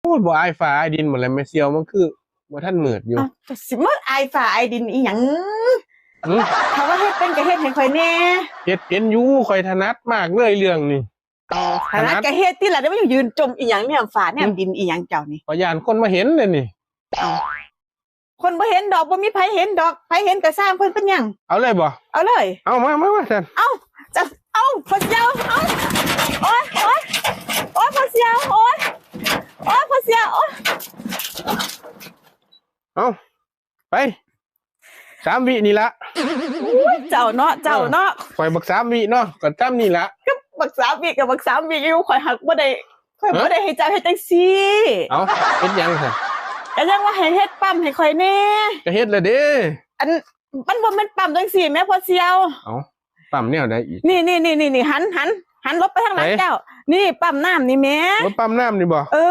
ໂອ້ຍ ບໍ່ອາຍຟ້າອາຍດິນບໍ່ແລ້ວແມ່ສ່ຽວ ມັນຄືບໍ່ທັນມືດຢູ່. ອ້າວ ເຈົ້າຊິມາອາຍຟ້າອາຍດິນອີ່ຫຍັງ? ຫຶ? ຖ້າວ່າເຮັດເປັນກໍເຮັດໃຫ້ຂ້ອຍແດ່. ເຮັດເປັນຢູ່ ຂ້ອຍຖະໜັດມາກເລີຍເລື່ອງນີ້. ເອົາ ຖະໜັດກໍເຮັດຕິລະ ແຕ່ວ່າຍັງຢືນຈົ່ມອີ່ຫຍັງແນມຟ້າແນມດິນອີ່ຫຍັງເຈົ້ານີ້? ຂ້ອຍຢ້ານຄົນມາເຫັນເດ້ນີ້. ເອົາ ຄົນບໍ່ເຫັນດອກ ບໍ່ມີໃຜເຫັນດອກ ໃຜເຫັນກໍຊ່າງເພິ່ນ ເປັນຫຍັງ? ເອົາເລີຍບໍ່? ເອົາເລີຍ. ເອົາ ມາ ມາ ມາຊັ້ນ. ເອົາ ຈະ ເອົາ ພໍ່ສ່ຽວ ເອົາ ໂອ້ຍ ໂອ້ຍ ໂອ້ຍ ພໍ່ສ່ຽວ ໂອ້ຍ ໂອ້ຍ ພໍ່ສ່ຽວ ໂອ້ຍ. ເອົາ ໄປ ສາມວິນີ້ລະ. ໂອ້ຍ ເຈົ້າເນາະ ເຈົ້າເນາະ. ເອີ ຂ້ອຍບັກສາມວິເນາະ ກໍຊ່ຳນີ້ລະ. ກໍບັກສາມວິ ກໍບັກສາມວິຢູ່ ຂ້ອຍຫາກບໍ່ໄດ້ ຂ້ອຍບໍ່ໄດ້ໃຫ້ເຈົ້າເຮັດຈັ່ງຊີ້. ເອົ້າ ເຮັດຫຍັງຊັ້ນ? ກໍຍັງວ່າໃຫ້ເຮັດປ້ຳໃຫ້ຂ້ອຍແດ່. ກໍເຮັດແລ້ວເດ້. ອັນ ມັນບໍ່ແມ່ນປ້ຳຈັ່ງຊີ້ແໝ່ພໍ່ສ່ຽວ. ເອົ້າ ປ້ຳແນວໃດອີກ? ນີ້ໆໆໆ ຫັນ ຫັນ ຫັນຫຼົບໄປທາງຫຼັງເຈົ້າ. ນີ້ປ້ຳນ້ຳນີ້ແໝ່. ໂອ້ ປ້ຳນ້ຳນີ້ບໍ່? ເອີ.